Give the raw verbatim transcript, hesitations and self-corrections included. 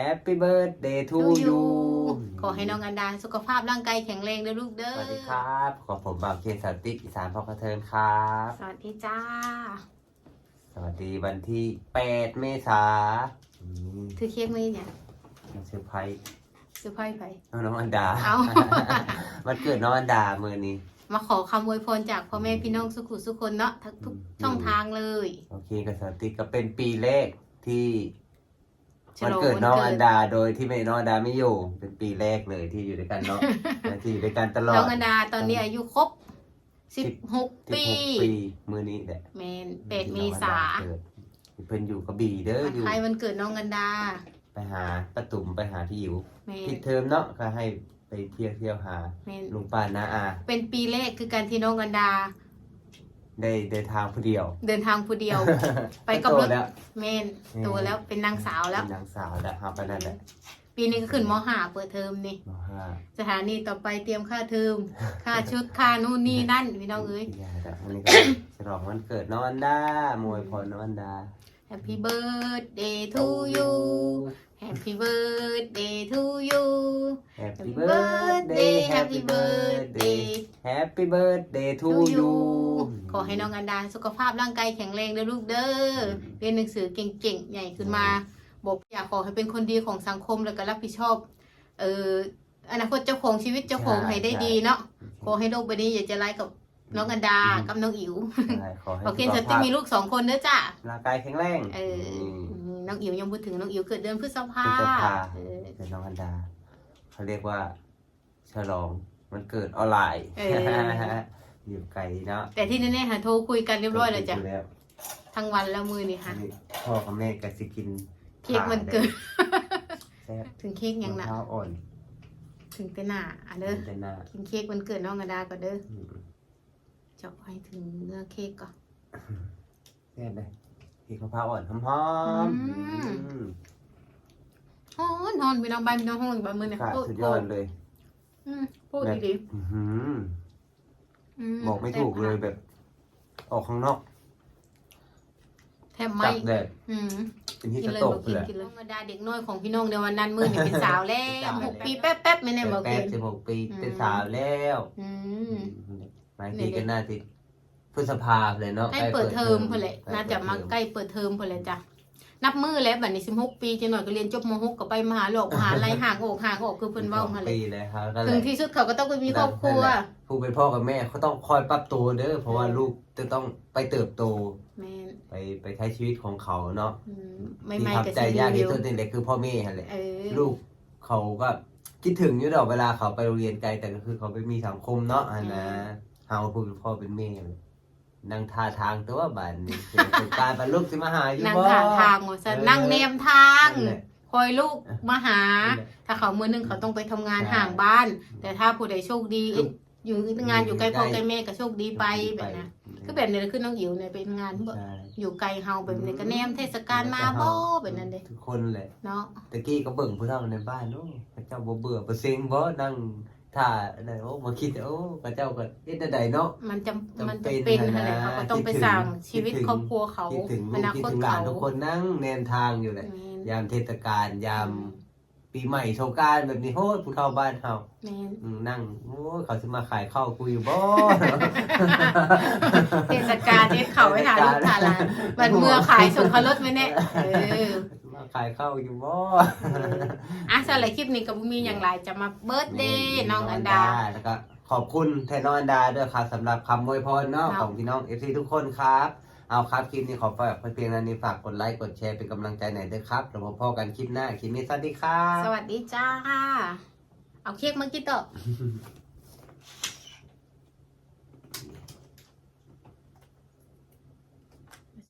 Happy birthday to you ขอให้น้องอันดาสุขภาพร่างกายแข็งแรงเด้อลูกเด้อ สวัสดีครับ ขอผมบ่าวเคนสันติอีสานพ่อกระเทินครับ สวัสดีจ้า สวัสดีวันที่แปดเมษาอืม ถือเค้กมาเนี่ย มาเซอร์ไพรส์ เซอร์ไพรส์ไป น้องอันดา เอา วันเกิดน้องอันดามื้อนี้ มาขอคำอวยพรจากพ่อแม่พี่น้องสุขุสุคนเนาะทั้งทุก อืม ช่องทางเลย โอเคกับสันติก็เป็นปีแรกที่ ฉลอง วันเกิดน้องอันดาโดยที่แม่น้องอันดาไม่อยู่ เป็นปีแรกเลยที่อยู่ด้วยกันเนาะ ที่อยู่ด้วยกันตลอด น้องอันดาตอนนี้อายุครบสิบหก สิบ ปี หกปีมื้อนี้แหละ แมนแปดเมษา เกิดเพิ่นอยู่กระบี่เด้อ วัน อยู่ คล้ายวันเกิดน้องอันดา ไปหาป้าตุ๋มไปหาพี่อิ๋ว แมน ปิดเทอมเนาะก็ให้ไปเที่ยวเที่ยวหา แมน ลุงป้าน้าอา เป็นปีแรกคือการที่น้องอันดา ได้เดินทางผู้เดียว เดินทางผู้เดียว ไปกับ โต รถ แล้ว แมนโตแล้วเป็นนางสาวแล้ว เป็นนางสาวแล้วครับปานนั้นแหละ ปีนี้ก็ขึ้นมห้าเปิดเทอมนี่ มห้า สถานีต่อไปเตรียมค่าเทอม ค่าชุดค่านู่นนี่นั่นพี่น้องเอ้ย อย่าละอันนี้ก็ฉลองวันเกิดน้องอันดาอวยพรน้องอันดา Happy birthday to you Happy birthday to you Happy birthday Happy birthday Happy birthday to you ขอให้น้องอันดาสุขภาพร่างกายแข็งแรงเด้อลูกเด้อ อืม เรียนหนังสือเก่งๆ ใหญ่ขึ้นมา บอกอยากขอให้เป็นคนดีของสังคมแล้วก็รับผิดชอบ เอ่ออนาคตเจ้าของชีวิตเจ้าของ ใช่ ให้ได้ดีเนาะ ขอให้โลกใบนี้อย่าใจร้ายกับน้องอันดา อืม กับน้องอิ๋ว ใช่ขอให้ โอเค สุข จะ ภาพ จะมีลูกสองคนเด้อจ้ะ ร่างกายแข็งแรง เออ อืม อืมน้องอิ๋วยังพูดถึงน้องอิ๋วเกิดเดือนพฤษภา พฤษภา เออ เป็นน้องอันดาเขาเรียกว่า ฉลองวันเกิดออนไลน์ เออ อยู่ไกลเนาะ แต่ที่แน่ๆหาโทรคุยกันเรียบร้อยแล้วจ้ะ โทคุแล้ว ทั้งวันแล้วมือนี่ค่ะ อันนี้พ่อกับแม่ก็สิกิน เค้กวันเกิด แซ่บ ถึงเค้กยัง มะ นะ พร้าวอ่อน ถึงแต่หนาอ่ะเด้อ เป็นหน้า กินเค้กวันเกิดน้องอันดาก่อนเด้อ อืม เจาะให้ถึงเนื้อเค้กก่อน แซ่บเลยพริกมะพร้าวอ่อนหอมๆ อืม อืม ฮ้อนฮ้อนพี่น้องบ้านพี่น้องห้องบ้านมือเนี่ย ค่ะ โอ้ สุดยอดเลย อืมพูดดี อื้อหือ ๆอืม บอกไม่ถูกเลยแบบ ออกข้างนอก แทบไหม จับแดด อืม เป็นที่ กิน กระ เลย ตก บอกกิน เลย กินเลยธรรมดาเด็กน้อยของพี่น้องในวันนั้นมือนี่เป็นสาวแล้ว เป็นสาวแล้ว หกปีแป๊บๆไม่แน่บอก แป กิ ด น สิบหกปี อืม เป็นสาวแล้ว อื อื ม มบางทีก็น่าจะพฤษภาเลยเนาะ ใกล้เปิดเทอมพอแหละ ใกล้ น่าจะมา เปิดเทอม ใกล้เปิดเทอมพอแหละจ้ะนับมือแล้วบัดนี้สิบหกปีจังหน่อยก็เรียนจบมหกก็ไปมหาลัยมหาลัยห่างออกห่างออกคือเพิ่นเว้ามาเลย ปีเลยครับก็ ถึงที่สุดเขาก็ต้องไปมีครอบครัว ผู้เป็นพ่อกับแม่เขาต้องคอยปรับตัวเด้อเพราะว่า เออ ลูกจะต้องไปเติบโต แม่น ไปไปใช้ชีวิตของเขาเนาะ อืม ที่ ใหม่ๆ ทำ ก็ ใจ สิ ยากที่ อยู่ สุดนี่แหละคือพ่อแม่หั่นแหละ เออ ลูกเขาก็คิดถึงอยู่ดอกเวลาเขาไปโรงเรียนไกลแต่ก็คือเขาไปมีสังคมเนาะอันนะ อืม เฮาผู้เป็นพ่อเป็นแม่เลยนั่งท่าทางตัวบานนี้เสียงสงกรารบรรลุกสิมาหาอยู่ นั่ง บ่ ถามทางว่าซั่น เออ นั่งแนมทาง นั่นแหละ คอยลูกมาหา นั่นแหละ ถ้าเขามื้อหนึงเขาต้องไปทำงาน ใช่ ห่างบ้าน แต่ถ้าผู้ใดโชคดี คือ อยู่งานอยู่ใกล้ อยู่ใกล้ พ่อใกล้แม่ก็โชคดีไปแบบนะ อืม คือแบบนี้คือน้องอิ๋วเนี่ยเป็นงาน ใช่ อยู่ไกลเฮาแบบนี้ก็แนมเทศกาลมา ใช่ บ่แบบนั้นเด้ ทุกคนแหละ เนาะ ตะกี้ก็เบิ่งผู้เฒ่าในบ้านโอ้พระเจ้าบ่เบื่อบ่เซ็งบ่นั่งท่าอะไรโอ้บ่คิดโอ้พระเจ้าก็เฮ็ดได้เนาะ มันจะ จำ มันจะ เป็น เป็น นะ อะไรเขาก็ต้องไป คิดถึง สร้างชีวิต คิดถึง ครอบครัวเขา คิดถึงลู อก นา คิด คต ถึงหลาน เขา ทุกคนนั่งแนมทางอยู่แหละ แม่น ยามเทศกาลยาม อืม ปีใหม่สงกรานต์แบบนี้โอ้ยผู้เฒ่าบ้านเฮา แม่น อืมนั่งโอ้ยเขาสิมาขายข้าวกูอยู่บ่ เทศกาลที่เขาไปหาลูกหาหลานบัดเมือขายส่งเขารถไหมเนี่ยเออ มาขายข้าวอยู่บ่ อ่ะสำหรับคลิปนี้ก็บ่มีอย่างไรจะมาเบิร์ธเดย์น้องอันดา แล้วก็ขอบคุณแทนน้องอันดาด้วยครับสำหรับคำอวยพรเนาะ ครับ ของพี่น้อง เอฟซี ทุกคนครับ เอาครับคลิปนี้ขอฝากไว้เพียงเท่านี้ฝากกดไลค์กดแชร์เป็นกำลังใจหน่อยด้วยครับแล้วพบกันคลิปหน้าคลิปนี้สวัสดีครับ สวัสดีจ้า เอาเค้กมากินต่อ